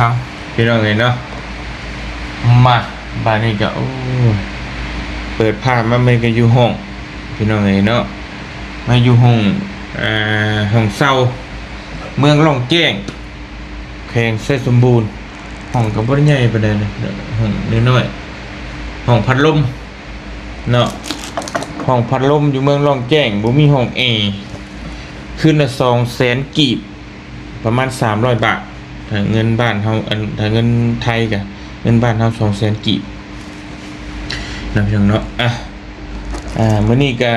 ເອົາ ພີ່ນ້ອງເອີຍເນາະ ມາ ບາດນີ້ກໍ ໂອ້ຍ ເປີດພາບມາ ມັນກໍຢູ່ຫ້ອງ ພີ່ນ້ອງເອີຍເນາະ ມາຢູ່ຫ້ອງ ອ່າ ຫ້ອງເຊົ່າ ເມືອງລ່ອງແຈ້ງ ແຂວງໄຊສົມບູນ. ຫ້ອງກໍບໍ່ໄດ້ໃຫຍ່ປານໃດນະ ຫ້ອງນ້ອຍໆ ຫ້ອງພັດລົມເນາະ ຫ້ອງພັດລົມຢູ່ເມືອງລ່ອງແຈ້ງ ບໍ່ມີຫ້ອງແອ ຄືນລະສອງແສນກີບ ປະມານສາມຮ້ອຍບາດ ຖ້າເງິນບ້ານເຮົາ ອັນ ຖ້າເງິນໄທກະ ເງິນບ້ານເຮົາສອງແສນກີບເນາະ ພີ່ນ້ອງເນາະ. ອ່ະ ອ່າ ມື້ນີ້ກະ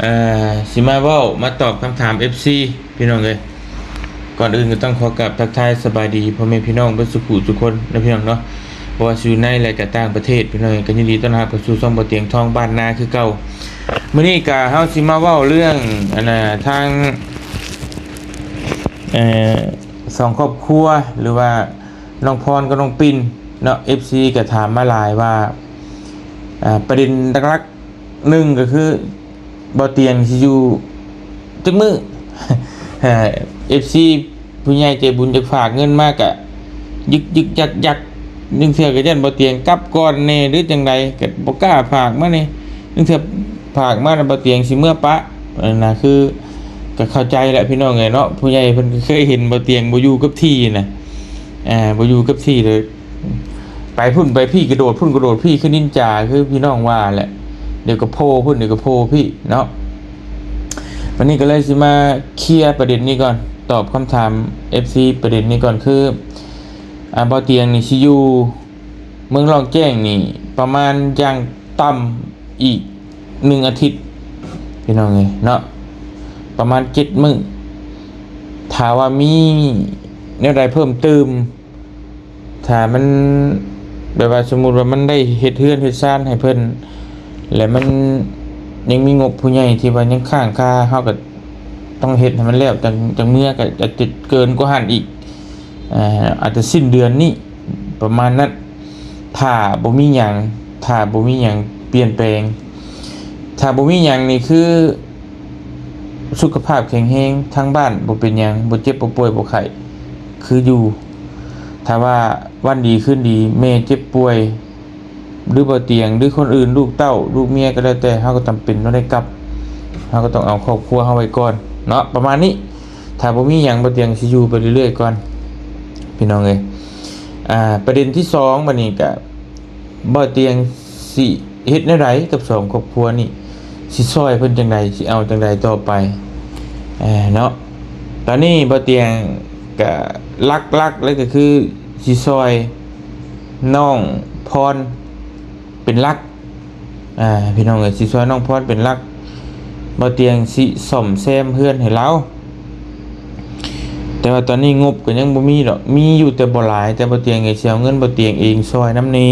ອ່າ ຊິມາເວົ້າ ມາຕອບຄຳຖາມເອັຟຊີ ພີ່ນ້ອງເອີຍ. ກ່ອນອື່ນກໍຕ້ອງຂໍກາບທັກທາຍສະບາຍດີພໍ່ແມ່ພີ່ນ້ອງເບິດສູ່ຜູ້ສູ່ຄົນເນາະ ພີ່ນ້ອງເນາະ ບໍ່ວ່າຊິຢູ່ໃນ ແລະ ກະຕ່າງປະເທດ ພີ່ນ້ອງເອີຍ ກໍຍິນດີຕ້ອນຮັບເຂົ້າສູ່ຊ່ອງບໍ່ຕຽງທອງບ້ານນາຄືເກົ່າ. ມື້ນີ້ກະເຮົາຊິມາເວົ້າເລື່ອງ ອັນນ່າ ທາງ ເອີ ສອງຄອບຄົວ ຫຼືວ່ານ້ອງພອນກັບນ້ອງປິນເນາະ ເອັຟຊີກໍຖາມມາຫຼາຍວ່າ ອ່າ ປະເດັນຫຼັກໆ ໜຶ່ງກໍຄື ບໍ່ຕຽງຊິຢູ່ຈັກມື້ ເອີ ເອັຟຊີຜູ້ໃຫຍ່ໃຈບຸນຢາກຝາກເງິນມາກະຍຶກໆ ຍັກໆ ບາງເທື່ອກໍຢ້ານບໍ່ຕຽງກັບກ່ອນແດ່ ຫຼືຈັ່ງໃດ ກໍບໍ່ກ້າຝາກມາແດ່ ບາງເທື່ອຝາກມາແລ້ວບໍ່ຕຽງຊິເມືອປະ ອັນນັ້ນນະ ຄືກໍເຂົ້າໃຈແຫຼະ ພີ່ນ້ອງເອີຍເນາະ ຜູ້ໃຫຍ່ເພິ່ນກໍເຄີຍເຫັນບໍ່ຕຽງບໍ່ຢູ່ກັບທີ່ນະ ອ່າ ບໍ່ຢູ່ກັບທີ່ເລີຍ ໄປພຸ້ນໄປພີ້ ກະໂດດພຸ້ນກະໂດດພີ້ ຄືນິນຈາ ຄືພີ່ນ້ອງວ່າແຫຼະ ດຽວກໍໂຜ່ພຸ້ນ ດຽວກໍໂຜ່ພີ້ເນາະ. ວັນນີ້ກໍເລີຍຊິມາເຄຍປະເດັນນີ້ກ່ອນ ຕອບຄຳຖາມເອັຟຊີປະເດັນນີ້ກ່ອນ ຄື ອ່າ ບ່າວຕຽງນີ້ຊິຢູ່ເມືອງລ່ອງແຈ້ງນີ້ ປະມານຢ່າງຕ່ຳອີກໜຶ່ງອາທິດ ພີ່ນ້ອງເອີຍເນາະ ປະມານເຈັດມື້ ຖ້າວ່າມີແນວໃດເພີ່ມຕື່ມ ຖ້າມັນ ແບບວ່າສົມມຸດວ່າມັນໄດ້ເຮັດເຮືອນເຮັດຊານໃຫ້ເພິ່ນ ແລະ ມັນຍັງມີງົບຜູ້ໃຫຍ່ທີ່ວ່າຍັງຄ້າງຄາ ເຮົາກໍຕ້ອງເຮັດໃຫ້ມັນແລ້ວ ຈັ່ງ ຈັ່ງເມືອ ກໍອາດຈະເກີນກວ່າຫັ້ນອີກ ເອີ ອາດຈະສິ້ນເດືອນນີ້ ປະມານນັ້ນ ຖ້າບໍ່ມີຫຍັງ ຖ້າບໍ່ມີຫຍັງປ່ຽນແປງ ຖ້າບໍ່ມີຫຍັງນີ້ຄືສຸຂະພາບແຂງແຮງ ທາງບ້ານບໍ່ເປັນຫຍັງ ບໍ່ເຈັບບໍ່ປ່ວຍບໍ່ໄຂ້ ຄືຢູ່ ຖ້າວ່າວັນດີຄືນດີ ແມ່ເຈັບປ່ວຍ ຫຼືບໍ່ຕຽງ ຫຼືຄົນອື່ນ ລູກເຕົ້າ ລູກເມຍກໍແລ້ວແຕ່ ເຮົາກໍຈຳເປັນຕ້ອງໄດ້ກັບ ເຮົາກໍຕ້ອງເອົາຄອບຄົວເຮົາໄວ້ກ່ອນເນາະ ປະມານນີ້. ຖ້າບໍ່ມີຫຍັງ ບ່າວຕຽງຊິຢູ່ໄປເລື້ອຍໆກ່ອນ ພີ່ນ້ອງເອີຍ. ອ່າ ປະເດັນທີສອງ ບັດນີ້ກະ ບ່າວຕຽງຊິເຮັດແນວໃດກັບສອງຄອບຄົວນີ້ ຊິຊ່ອຍເພິ່ນຈັ່ງໃດ ຊິເອົາຈັ່ງໃດຕໍ່ໄປ ເອີ ເນາະ. ຕອນນີ້ບ່າວຕຽງກະຫຼັກໆເລີຍກໍຄືຊິຊ່ອຍນ້ອງພອນເປັນຫຼັກ ອ່າ ພີ່ນ້ອງເອີຍ ຊິຊ່ອຍນ້ອງພອນເປັນຫຼັກ ບ່າວຕຽງຊິສ້ອມແຊມເຮືອນໃຫ້ລາວ ແຕ່ວ່າຕອນນີ້ງົບກໍຍັງບໍ່ມີດອກ ມີຢູ່ແຕ່ບໍ່ຫຼາຍ ແຕ່ບ່າວຕຽງກໍຊິເອົາເງິນບ່າວຕຽງເອງຊ່ອຍນຳແດ່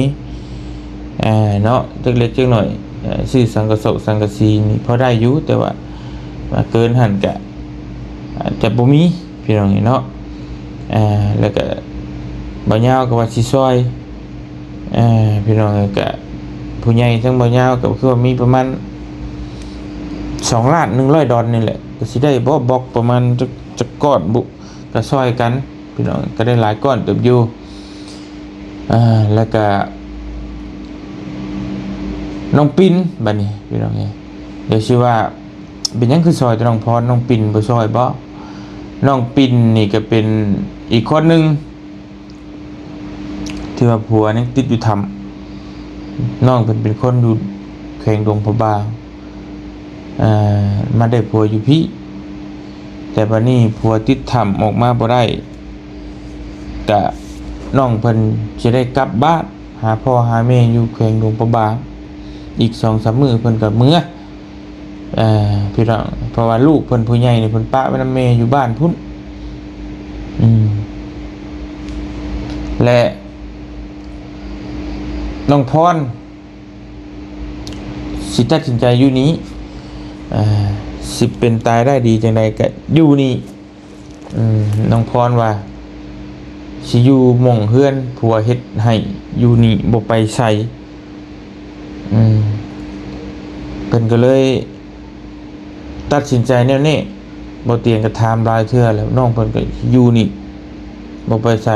ອ່າ ເນາະ ຈັກເລັກຈັກໜ້ອຍ ເອີ ຊື້ສັງກະສົກສັງກະສີນີ້ພໍໄດ້ຢູ່ ແຕ່ວ່າ ວ່າເກີນຫັ້ນກະອາດຈະບໍ່ມີ ພີ່ນ້ອງເອີຍເນາະ ອ່າ ແລ້ວກະບ່າວຍາວກໍວ່າຊິຊ່ອຍ ອ່າ ພີ່ນ້ອງເອີຍ ກະຜູ້ໃຫຍ່ທັງບ່າວຍາວກໍຄືວ່າມີປະມານສອງລ້ານໜຶ່ງຮ້ອຍດອນນີ້ແຫຼະ ກໍຊິໄດ້ບໍ່ ບລັອກປະມານຈັກ ຈັກກ້ອນບຸ ກໍຊ່ອຍກັນ ພີ່ນ້ອງ ກໍໄດ້ຫຼາຍກ້ອນເຕີບຢູ່ ອ່າ ແລ້ວກະນ້ອງປິນ ບັດນີ້ ພີ່ນ້ອງເອີຍ ດຽວຊິວ່າ ເປັນຫຍັງຄືຊ່ອຍແຕ່ນ້ອງພອນ ນ້ອງປິນບໍ່ຊ່ອຍບໍ? ນ້ອງປິນນີ້ກໍເປັນອີກຄົນໜຶ່ງ ທີ່ວ່າຜົວຍັງຕິດຢູ່ຖ້ຳ ນ້ອງເພິ່ນເປັນຄົນຢູ່ແຂວງຫຼວງພະບາງ ເອີ ມາໄດ້ຜົວຢູ່ພີ້ ແຕ່ບັດນີ້ຜົວຕິດຖ້ຳອອກມາບໍ່ໄດ້ ກະນ້ອງເພິ່ນຊິໄດ້ກັບບ້ານຫາພໍ່ຫາແມ່ຢູ່ແຂວງຫຼວງພະບາງ ອີກສອງສາມມື້ເພິ່ນກໍເມືອ ເອີ ພີ່ນ້ອງ ເພາະວ່າລູກເພິ່ນຜູ້ໃຫຍ່ນີ້ເພິ່ນປະໄວ້ນຳແມ່ຢູ່ບ້ານພຸ້ນ ອືມ ແລະ ນ້ອງພອນຊິຕັດສິນໃຈຢູ່ນີ້ ເອີ ຊິເປັນຕາຍໄດ້ດີຈັ່ງໃດກໍຢູ່ນີ້ ອືມ ນ້ອງພອນວ່າຊິຢູ່ໝ່ອງເຮືອນຜົວເຮັດໃຫ້ຢູ່ນີ້ ບໍ່ໄປໃສ ອືມ ເພິ່ນກໍເລີຍຕັດສິນໃຈແນວນີ້ ບ່າວຕຽງກໍຖາມຫຼາຍເທື່ອແລ້ວ ນ້ອງເພິ່ນກໍຢູ່ນີ້ ບໍ່ໄປໃສ.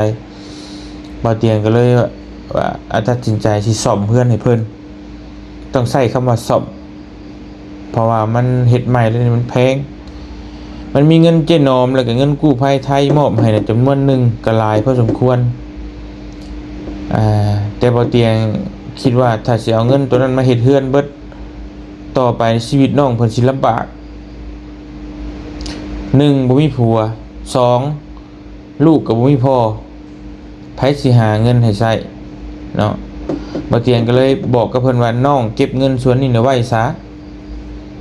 ບ່າວຕຽງກໍເລີຍວ່າ ວ່າ ອາ ຕັດສິນໃຈຊິສ້ອມເຮືອນໃຫ້ເພິ່ນ, ຕ້ອງໃຊ້ຄຳວ່າສ້ອມ ເພາະວ່າມັນເຮັດໃໝ່ແລ້ວນີ້ມັນແພງ. ມັນມີເງິນເຈ້ນອມ ແລ້ວກໍເງິນກູ້ໄພໄທມອບໃຫ້ນະ ຈຳນວນໜຶ່ງ ກໍຫຼາຍພໍສົມຄວນ. ອ່າ ແຕ່ບ່າວຕຽງຄິດວ່າ ຖ້າຊິເອົາເງິນໂຕນັ້ນມາເຮັດເຮືອນເບິດ ຕໍ່ໄປໃນຊີວິດນ້ອງເພິ່ນຊິລຳບາກ. ໜຶ່ງ ບໍ່ມີຜົວ, ສອງ ລູກກໍບໍ່ມີພໍ່, ໃຜຊິຫາເງິນໃຫ້ໃຊ້ເນາະ? ບ່າວຕຽງກໍເລີຍບອກກັບເພິ່ນວ່າ ນ້ອງເກັບເງິນສ່ວນນີ້ນະໄວ້ຊະ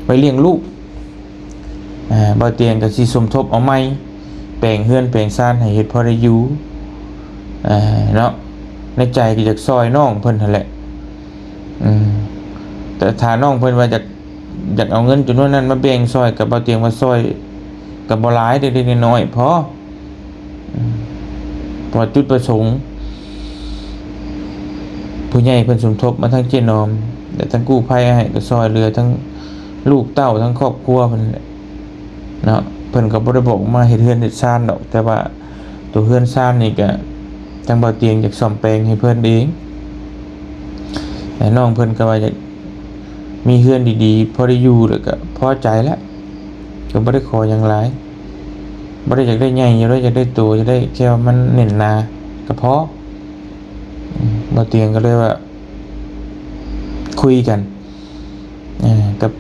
ໄວ້ລ້ຽງລູກ. ອ່າ ບ່າວຕຽງກໍຊິສົມທົບເອົາໃໝ່ ແປງເຮືອນແປງຊານໃຫ້ເຮັດພໍໄດ້ຢູ່ ອ່າ ເນາະ. ໃນໃຈກໍຢາກຊ່ອຍນ້ອງເພິ່ນຫັ້ນແຫຼະ ອືມ ແຕ່ຖ້ານ້ອງເພິ່ນວ່າຢາກ ຢາກເອົາເງິນຈຳນວນນັ້ນມາແບ່ງຊ່ອຍ ກໍບ່າວຕຽງວ່າຊ່ອຍກໍບໍ່ຫຼາຍ ເລັກໆນ້ອຍໆພໍ ອືມ ເພາະວ່າຈຸດປະສົງ ຜູ້ໃຫຍ່ເພິ່ນສົມທົບມາທັງເຈ້ນອມ ແລະ ທັງກູ້ໄພໃຫ້ ກໍຊ່ອຍເຫຼືອທັງລູກເຕົ້າ ທັງຄອບຄົວເພິ່ນແຫຼະເນາະ. ເພິ່ນກໍບໍ່ໄດ້ບອກມາເຮັດເຮືອນເຮັດຊານດອກ ແຕ່ວ່າໂຕເຮືອນຊານນີ້ກໍທາງບ່າວຕຽງຢາກສ້ອມແປງໃຫ້ເພິ່ນເອງ ແລະ ນ້ອງເພິ່ນກໍວ່າຢາກ ມີເຮືອນດີໆ ພໍໄດ້ຢູ່ ແລ້ວກໍພໍໃຈແລ້ວ ກໍບໍ່ໄດ້ຂໍຫຍັງຫຼາຍ ບໍ່ໄດ້ຢາກໄດ້ໃຫຍ່ ຢາກໄດ້ ຢາກໄດ້ໂຕ ຢາກໄດ້ແຄ່ວ່າມັນແໜ້ນໜາກໍພໍ. ອືມ ບ່າວຕຽງກໍເລີຍວ່າ ຄຸຍກັນ ເອີ ກັບ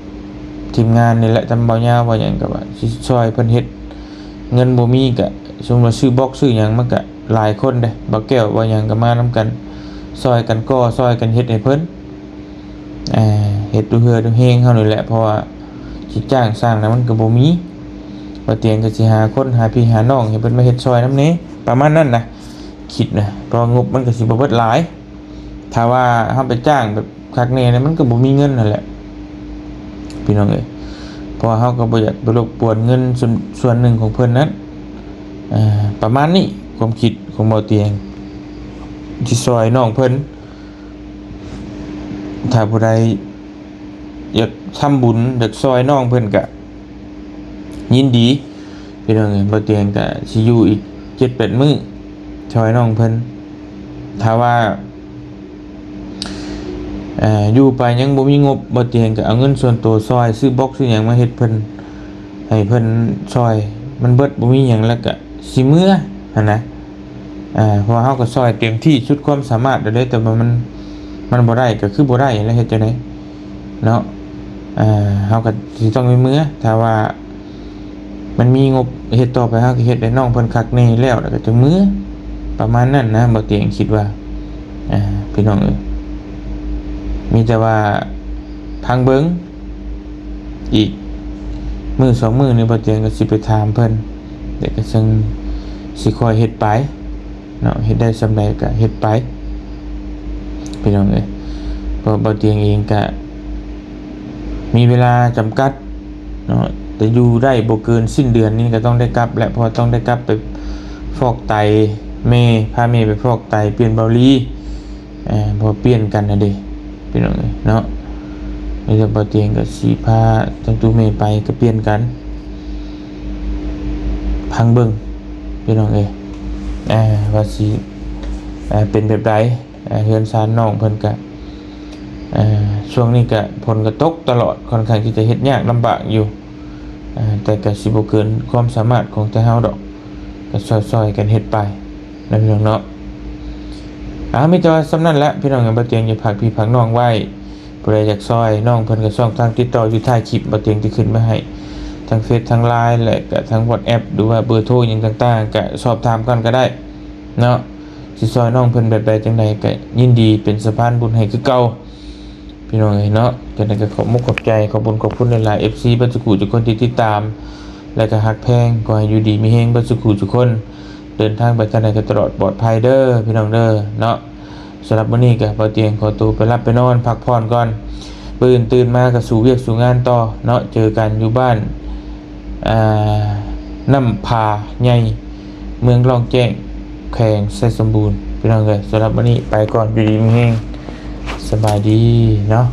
ທີມງານນີ້ແຫຼະ ທາງບ່າວຍາວ ບ່າວຫຍັງ ກໍວ່າຊິຊ່ອຍເພິ່ນເຮັດ ເງິນບໍ່ມີ ກໍສົມມຸດວ່າຊື້ບລັອກຊື້ຫຍັງ ມັນກໍຫຼາຍຄົນເດ້ ບ່າວແກ້ວ ບ່າວຫຍັງ ກໍມານຳກັນ ຊ່ອຍກັນກໍ່ ຊ່ອຍກັນເຮັດໃຫ້ເພິ່ນ. ເຮັດດູເຮືອດູແຮງເຮົານີ້ແຫຼະ ເພາະວ່າຊິຈ້າງຊ່າງນະມັນກໍບໍ່ມີ ບ່າວຕຽງກໍຊິຫາຄົນ ຫາພີ່ຫານ້ອງໃຫ້ເພິ່ນມາເຮັດຊ່ອຍນຳແດ່ ປະມານນັ້ນນະ ຄິດນະ ເພາະວ່າງົບມັນກໍຊິບໍ່ເບິດຫຼາຍ ຖ້າວ່າເຮົາໄປຈ້າງແບບຄັກແນ່ນະ ມັນກໍບໍ່ມີເງິນຫັ້ນແຫຼະ ພີ່ນ້ອງເອີຍ. ເພາະວ່າເຮົາກໍບໍ່ຢາກໄປລົບກວນເງິນສ່ວນ ສ່ວນໜຶ່ງຂອງເພິ່ນນັ້ນ ເອີ ປະມານນີ້ ຄວາມຄິດຂອງບ່າວຕຽງ ທີ່ຊ່ອຍນ້ອງເພິ່ນ. ຖ້າຜູ້ໃດຢາກທຳບຸນ ຢາກຊ່ອຍນ້ອງເພິ່ນກະຍິນດີ ພີ່ນ້ອງເອີຍ. ບ່າວຕຽງກະຊິຢູ່ອີກເຈັດແປດມື້ ຊ່ອຍນ້ອງເພິ່ນ. ຖ້າວ່າ ເອີ ຢູ່ໄປຍັງບໍ່ມີງົບ ບ່າວຕຽງກະເອົາເງິນສ່ວນໂຕຊ່ອຍ ຊື້ບລັອກຊື້ຫຍັງມາເຮັດເພິ່ນ ໃຫ້ເພິ່ນຊ່ອຍ ມັນເບິດ ບໍ່ມີຫຍັງ ແລ້ວກະຊິເມືອຫັ້ນນະ. ເພາະວ່າເຮົາກໍຊ່ອຍເຕັມທີ່ສຸດຄວາມສາມາດແລ້ວເດ້ ແຕ່ວ່າມັນ ມັນບໍ່ໄດ້ກໍຄືບໍ່ໄດ້ແຫຼະ ເຮັດຈັ່ງໃດເນາະ. ເຮົາກໍຊິຕ້ອງໄດ້ເມືອ ຖ້າວ່າມັນມີງົບເຮັດຕໍ່ໄປ ເຮົາກໍເຮັດໃຫ້ນ້ອງເພິ່ນຄັກແນ່ແລ້ວ ແລ້ວກໍຈຶ່ງເມືອ ປະມານນັ້ນນະ ບ່າວຕຽງຄິດວ່າ ພີ່ນ້ອງເອີຍ. ມີແຕ່ວ່າຟັງເບິ່ງ ອີກມື້ສອງມື້ນີ້ ບ່າວຕຽງກໍຊິໄປຖາມເພິ່ນ ແລ້ວກໍຈັ່ງຊິຄ່ອຍເຮັດໄປເນາະ ເຮັດໄດ້ສ່ຳໃດກໍເຮັດໄປ ພີ່ນ້ອງເອີຍ. ເພາະບ່າວຕຽງເອງກໍມີເວລາຈຳກັດເນາະ ແຕ່ຢູ່ໄດ້ບໍ່ເກີນສິ້ນເດືອນນີ້ກໍຕ້ອງໄດ້ກັບແຫຼະ ເພາະວ່າຕ້ອງໄດ້ກັບໄປຟອກໄຕແມ່ ພາແມ່ໄປຟອກໄຕ ປ່ຽນເບົາລີ ເພາະປ່ຽນກັນຫັ້ນເດ້ ພີ່ນ້ອງເອີຍເນາະ. ມີແຕ່ບ່າວຕຽງກໍຊິພາທັງຕູ້ແມ່ໄປ ກໍປ່ຽນກັນ ຟັງເບິ່ງ ພີ່ນ້ອງເອີຍ ວ່າຊິເປັນແບບໃດ. ເຮືອນຊານນ້ອງເພິ່ນກະ ເອີ ຊ່ວງນີ້ກະຝົນກະຕົກຕະຫຼອດ ຄ່ອນຂ້າງທີ່ຈະເຮັດຍາກລຳບາກຢູ່ ເອີ ແຕ່ກະຊິບໍ່ເກີນຄວາມສາມາດຂອງແຕ່ເຮົາດອກ ກະຊ່ອຍໆກັນເຮັດໄປນະ ພີ່ນ້ອງເນາະ. ເອົາ ມີແຕ່ວ່າສ່ຳນັ້ນແຫຼະ ພີ່ນ້ອງ. ບ່າວຕຽງຈະຝາກພີ່ຝາກນ້ອງໄວ້ ຜູ້ໃດຢາກຊ່ອຍນ້ອງເພິ່ນ ກໍຊ່ອງທາງຕິດຕໍ່ຢູ່ທ້າຍຄລິບ ບ່າວຕຽງຈະຂຶ້ນໄວ້ໃຫ້ ທັງເຟສ ທັງລາຍ ແລະກະທັງວັອດແອັບ ຫຼືວ່າເບີໂທຫຍັງຕ່າງໆ ກະສອບຖາມກ່ອນກໍໄດ້ເນາະ. ຊິຊ່ອຍນ້ອງເພິ່ນແບບໃດຈັ່ງໃດ ກໍຍິນດີເປັນສະພານບຸນໃຫ້ຄືເກົ່າ ພີ່ນ້ອງເອີຍເນາະ. ຈັ່ງໃດກໍຂອບມຸກຂອບໃຈ ຂອບບຸນຂອບຄຸນຫຼາຍໆ ເອັຟຊີ ເບິດສູ່ຜູ້ສູ່ຄົນທີ່ຕິດຕາມ ແລະກໍຮັກແພງ. ຂໍໃຫ້ຢູ່ດີມີແຮງເບິດສູ່ຜູ້ສູ່ຄົນ ເດີນທາງໄປທາງໃດກໍຕະຫຼອດປອດໄພເດີ ພີ່ນ້ອງເດີເນາະ. ສຳລັບມື້ນີ້ກໍບ່າວຕຽງຂໍໂຕໄປຫຼັບໄປນອນພັກຜ່ອນກ່ອນ ມື້ອື່ນຕື່ນມາກໍສູ້ວຽກສູ້ງານຕໍ່ເນາະ. ເຈີກັນຢູ່ບ້ານ ອ່າ ນ້ຳຜາໃຫຍ່ ເມືອງລ່ອງແຈ້ງ ແຂວງໄຊສົມບູນ ພີ່ນ້ອງເອີຍ. ສຳລັບມື້ນີ້ໄປກ່ອນ ຢູ່ດີມີແຮງ ສະບາຍດີເນາະ.